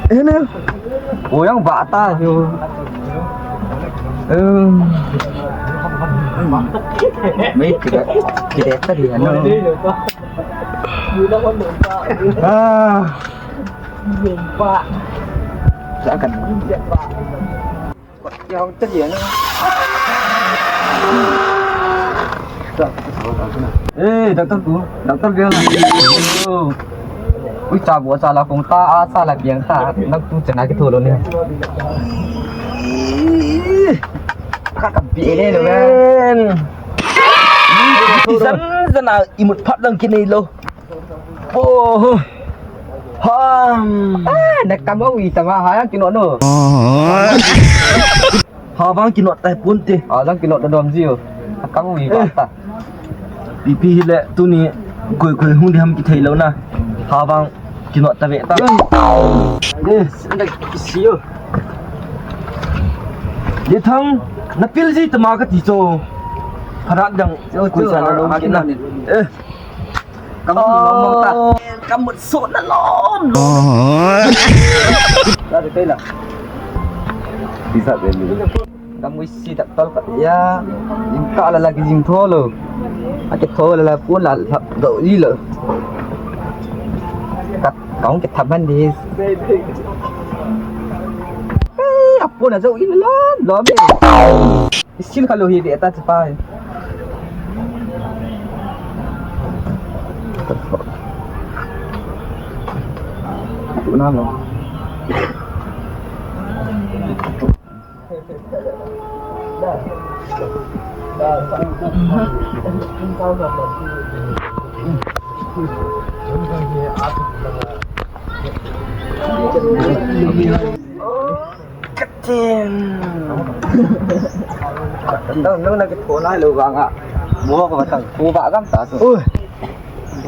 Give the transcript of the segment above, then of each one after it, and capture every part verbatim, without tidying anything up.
Ene. O yang ba ta yo. Mai kida kida ta dia no. Ah. Sa kan. Kihong tadi ya, no? Eh, doctor tu, doctor biar lah. Oh. Ui, cha bu cha la kong ta, a cha la biang ta, nak tu chana ki tholo ni. Ih, ka ka bi ne lo. Zan zan a imut phat lang ki nei lo. Oh. Ham. Ah, na kamo wi tama ha yang kino no. Ha vang kino tai pun te. Ha vang kino da dom jiu. Kamo wi ba ta. Pipi hi le tuni koi koi hung di ham ki thei lo na. Ha vang kino ta ve ta. Eh, anda ki si yo. Ye thang na pil ji tama ka ti cho. Pharat dang koi sa na lo ki na. Eh. Kamu mama ta. Kamu so na lom lom. Ta de la. Bisa de ni. Kamu si tak tol ka ya. Jing ka la la ki jing tho lo. A ki tho la la pun la la do i lo. Ka kamu ki thaman di. Eh, a pun a zo i lom lom. Isil kalo hi de ta pa. Tu na lo. Katin. Nang, nang na kitho nai lo vang a. Mo ko batang ko ba gam ta so. Oi.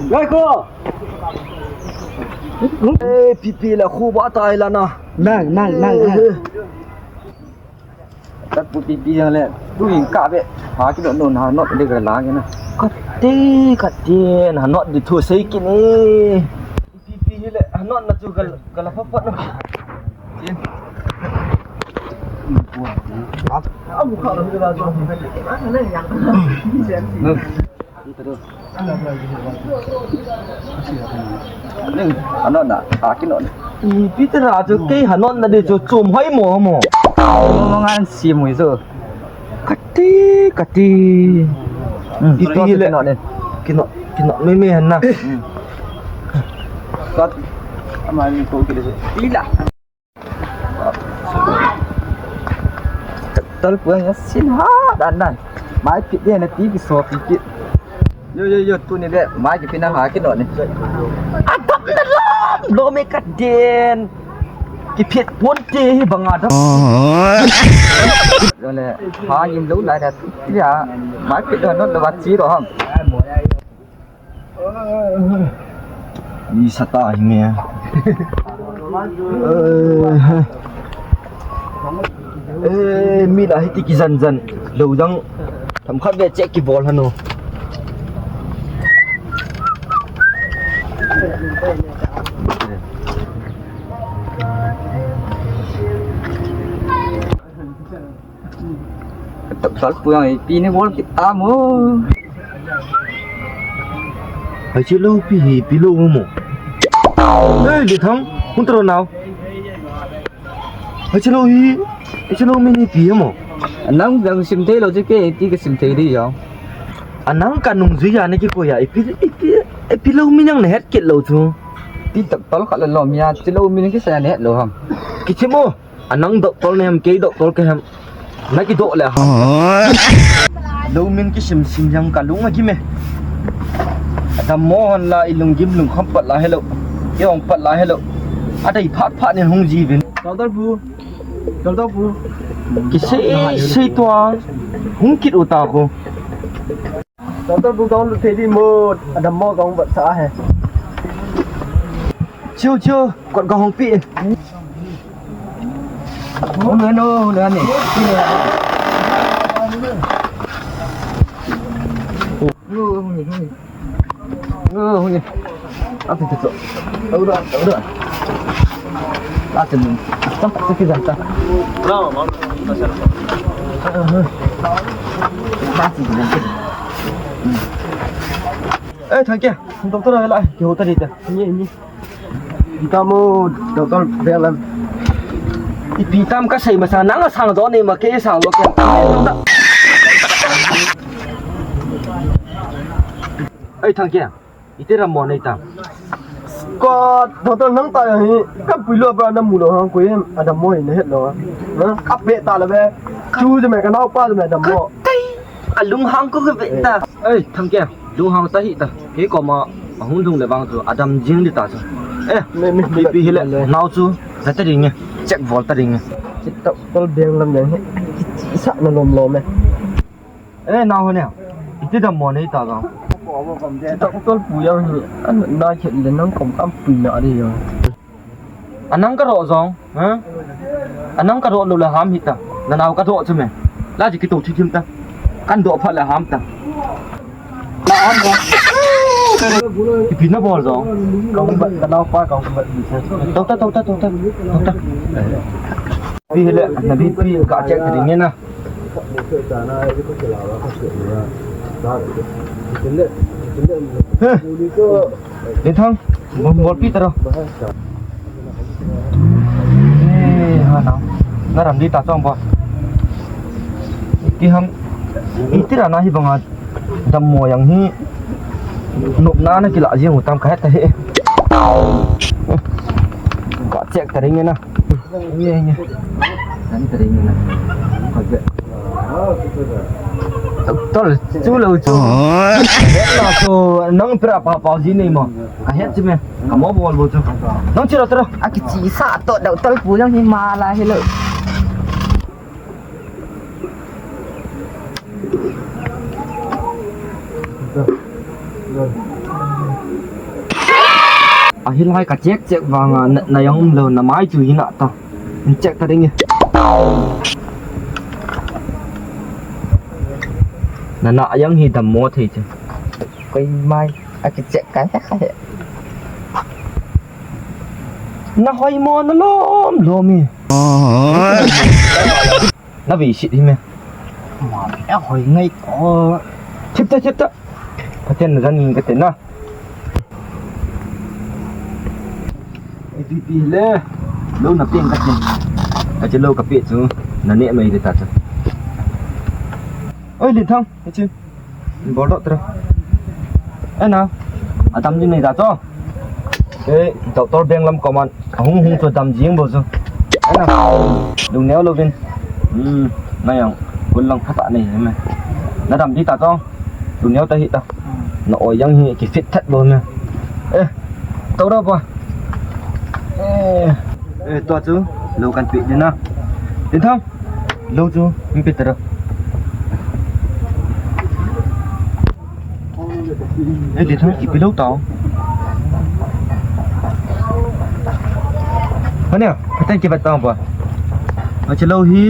Ngai ko. Eh, pipi la ko ba tai la na. Nang, nang, nang, nang. Tat pu pipi jang le. Tu in ka be. Ha ki no no na no de ga la na. Kati, kati na no di thu sei ki ni. Pipi hi le, hanot na chu gal, gal a pha pha no. Chin. Amu kha lo hi ba chu. No. Ning, hanot na, a ki no. I pi te na chu kei hanot na di chu chum hoi mo mo. Mo ngan si mo i chu. Kati, kati. Hmm, kiti le. Kino, kino, me, me, na. Hmm. Kat, ama ni ko kile se. Ila. Tal puan ya sin ha, dan, dan. Mai pit de na ti ki so pi ki. Yo, yo, yo, tuni le, mai ki pina ha ki no ni. Adap na lom, lom e ka den. Ki pit pon te hi bang adap. Yo le, ha in lo lai da tu ya. Mai pit do no lo ba chi ro ham. Ni sata hi me. Eh, mi la hiti ki jan jan. Lo dang. Tham khat ve che ki bol hanu. Tal puang i pi ni bol kita mo. Hai che lo pi hi pi lo mo. Ei, le thang, hun tro nau. Hai che lo hi, hai che lo mi ni pi mo. Nang dang sim thei lo che ke, ti ka sim thei di jo. Anang ka nung zui ya ne ki ko ya, i pi, i pi, i pi lo mi nang ne het kit lo chu. Ti tak tol khat lo mi ya, che lo mi ni ki sa ne het lo ham. Ki che mo. Anang doctor ne hem, kei doctor ka hem. Na kidoh le ha. Lo min kisim sim jang ka lung a gim e. Adammo hon la i lunggim lungkham pat la hello. I ong pat la hello. Adei phat phat nin hung ji vin. Doctor pu. Doctor pu. Kisei sei tua. Hung kit u ta ko. Doctor pu kong lut thei di mo. Adammo kong bat sa he. Chiu chiu. Kot kong hong pi. Hung le no, hung le ni. Ati tu tu. Tahu dah, tahu dah. Ati tu. Apa tak sakit dah tak? Ati tu. Eh, thang kia. Doktor lah, kihou tadi tu. Ini, ini. Kita mau doktor dalam. Ipi tam kasei masa nang sang do ni ma ke sang do ke. Eh, thang kia. Iti ram mo nei ta. Ko, doctor nang ta hi, ka pui lo ba na mu lo hang ko em, adam mo hi na het lo. Ha? Ka pe ta lo be. Chu je me ka nau pa je me adam mo. Kai, alung hang ko ke be ta. Ei, thang kia, lung hang ta hi ta. Ke ko ma, ahung lung le bang chu, adam jing di ta chu. Eh, me, me, pi, pi hi le, nau chu, za ta ring e, check vol ta ring e. Chit ta, tol beng lam yang hi, sa na lom lom e. Eh, nau ho ne. Iti dam mo nei ta ga. Doctor pu yang hi, an na khet le nang kom kam pu na ri yo. Anang ka ro jong, ha? Anang ka ro lo la ham hi ta. Na nau ka ro chu me. La ji ki to thi thim ta. Kan do pha la ham ta. Na an ba. Ipi na bol jong. Ka hung bat, ka nau pa ka hung bat. Tau ta, tau ta, tau ta. Tau ta. Pi hi le, na bi pi ka check ta ding na. He. Lin Thang, bom bol pi ta ro. Eh, ha na. Na ram di ta chong ba. Iti ham, iti ra na hi banga dam mo yang hi. Nop na na kila jing u tam ka het ta he. Ka check ta ring na. Nge, nge. San tari nge na. Ko je. Tol, chu lo chu. Na chu, nang pra pa pa ji nei mo. Ka het chi me. Ka mo bol bol chu. Nang chi lo tro. A kichi sa to, doctor pu jong hi ma la hi lo. Ahilai ka check check vanga na, na yang um lo na mai chu hina ta. In check ta ding e. Na na yang hi dam mo thei che. Koi mai a ki check kai ha he. Na hoi mo na lom lom hi. Na vi sit hi me. Ma, a hoi ngai ko. Chip ta, chip ta. Pathen na jan ka te na. A B P le. Lo na peng ka te. Ka che lo ka pe chu. Na ne mai de ta chu. Oi, Lin Thang, ka che. Bol doh tro. Eh, na. Adam ji nei da cho. Eh, doctor beng lam koman. Hung hung cho dam jing bo cho. Eh, na. Lung neo lo vin. Hmm, na yang. Kun lang pha ta nei me. Na dam di ta cho. Lung neo ta hi ta. Na oi yang hi ki fit that bo me. Eh. To da ba. Eh. Eh, to chu. Lo kan pi di na. Lin Thang. Lo chu, mi pe tara. Eh, Lin Thang, ipi lo tao. Hania, pathen ki vat tao pa. Achi lo hi,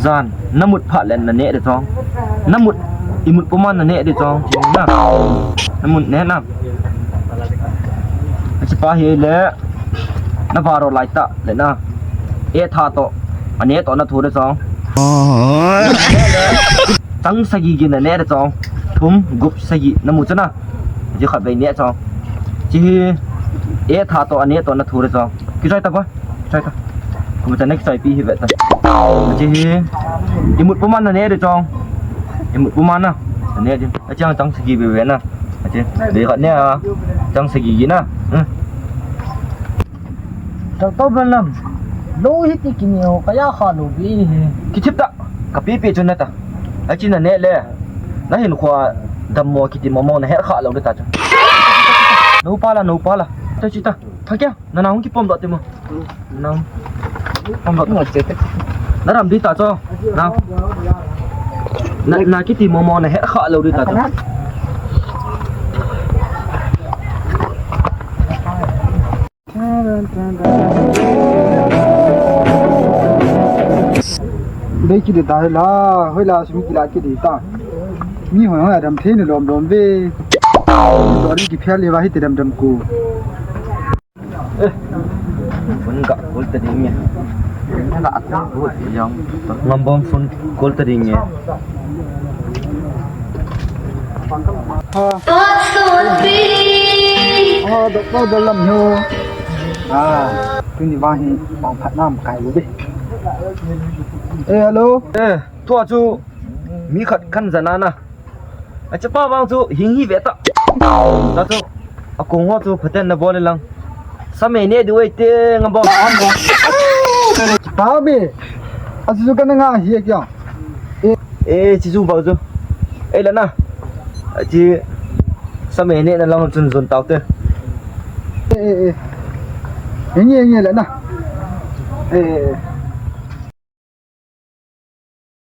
jan, na mut pha len na ne de chong. Na mut, i mut puma na ne de chong. Na, na mut ne na. Achi pa hi le, na varo lai ta, le na. E tha to, a ne to na thu de chong. Chang sagi gi na ne de chong. Thum gup sagi na mu chana. Ji khat vei ne chong. Ji hi e tha to a ne to na thu de chong. Ki choi ta ba? Choi ta. Kuma cha next choi pi hi ve ta. Ji hi i mut puma na ne de chong. I mut puma na. Ne de. A chang chang sagi ve ve na. Ji. De khat ne a. Chang sagi gi na. Hmm. Doctor Balam, lo hi ti kini ho, kaya kha lo bi hi. Kichip ta, ka pi pi chun na ta. A chin na ne le. Na hin khua dam mo kiti mo mo na he kha lo ta chu. No pa la, no pa la. Ta chi ta. Tha kya? Na na hung ki pom do te mo. Na. Pom do. Mo che te. Na ram di ta cho. Na. Na, na kiti mo mo na he kha lo di ta chu. Dei kiti ta la, hoi la sum kila kiti ta. Mi hoi hoi adam thei ni lom lom ve. Dori ki phel le va hi ti dem dem ku. Eh. Phone ga call ta ding e. Ga call ko yang. Ngambom phone call ta ding e. Ha. Oh, doctor Dalam ho. Ah, tuni vang hi pang phat nam kai lo be. Eh, hello. Eh, tua chu mi khat kan jana na. Achapa vang chu hing hi ve ta. Ta chu akong ho chu phaten na bol lang. Sa me ne du ei te ngam bol. Pa be. Asu chu kan nga hi kya? Eh, chi chu ba chu. Eh, la na. Achi sa me ne na lang chun zon tau te. Eh, eh, eh. Nge, nge, la na. Eh, eh, eh.